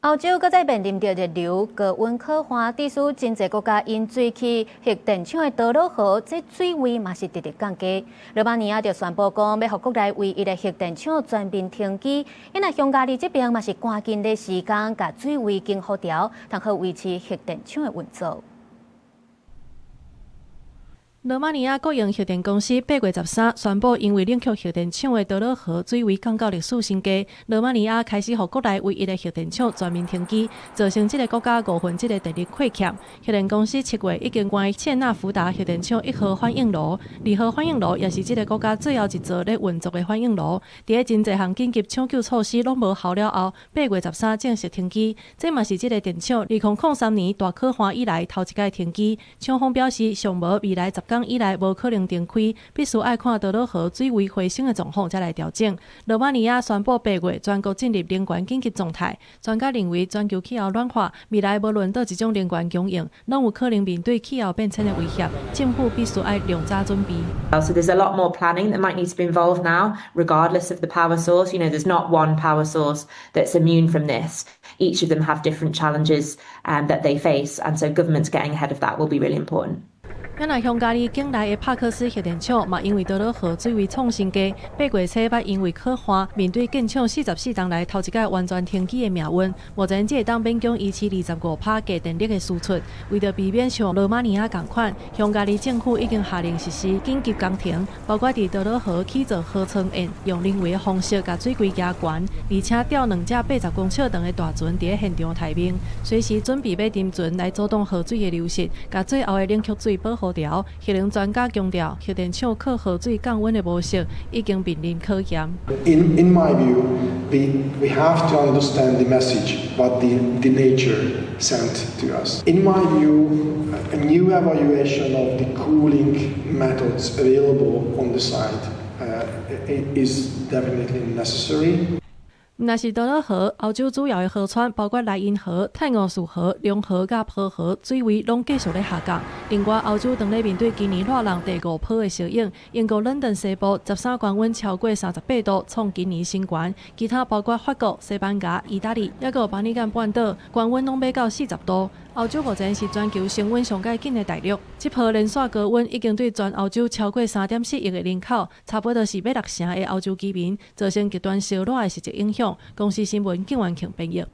歐洲閣再面臨著熱流、高溫洘旱，致使真濟國家𪜶水去核電廠的多瑙河，這水位嘛是直直降低。羅馬尼亞就宣布講，欲予國內唯一的核電廠全面停機。因為匈牙利這邊嘛是趕緊咧時間，共水位經復調，通好維持核電廠的運作。羅馬尼亞國營核電公司8月13宣布，因為冷卻核電廠的多瑙河水位降到歷史新低，羅馬尼亞開始予國內唯一的核電廠全面停機，造成這個國家五分之一的電力虧欠。核電公司7月已經關切納福達核電廠一號反應爐，二號反應爐也是這個國家最後一座咧運作的反應爐。佇咧真濟項緊急搶救措施攏無效了後，8月13正式停機。這嘛是這個電廠2003年大洘旱以來頭一擺停機。廠方表示，上無未來10工以內無可能重開，必須愛看多瑙河水位回升的狀況才來調整。羅馬尼亞宣布八月全國進入能源緊急狀態。專家認為，全球氣候暖化，未來無論佗一種能源供應，攏有可能面對氣候變遷的威脅。政府必須愛量早準備。 So there's a lot more planning that might need to be involved now, regardless of the power source. There's not one power source that's immune from this. Each of them have different challenges that they face, and so governments getting ahead of that will be really important. 原來匈牙利境內的帕克斯核電廠嘛，因為多瑙河水位創新低，8月初捌因為洘旱，面對建廠44冬來頭一擺完全停機的命運。目前只會當勉強維持25%低電力的輸出。為著避免像羅馬尼亞仝款，匈牙利政府已經下令實施緊急工程，包括佇多瑙河起造河床堰，用人為的方式共水位加懸，而且調兩隻80公尺長的大船佇咧現場待命，隨時準備欲沉船來阻擋河水的流失，共最後的冷卻水保護牢。核能專家強調，核電廠靠河水降溫的模式已經面臨考驗。 In my view, we have to understand the message what the nature sent to us. In my view, a new evaluation of the cooling methods available on the site is definitely necessary. 毋但是多瑙河，歐洲主要的河川，包括萊茵河、泰晤士河、龍河佮波河，水位攏繼續咧下降。另外，歐洲當咧面對今年熱浪第五波的效應，英國倫敦西部13高溫超過38度，創今年新高。其他包括法國、西班牙、意大利，抑閣有巴爾幹半島，高溫攏欲到40度。歐洲目前是全球升溫上蓋緊的大陸，這波連續高溫已經對全歐洲超過3.4億个人口，差不多是欲6成的歐洲居民，造成極端燒熱的實際影響。公視新聞，景元慶編譯。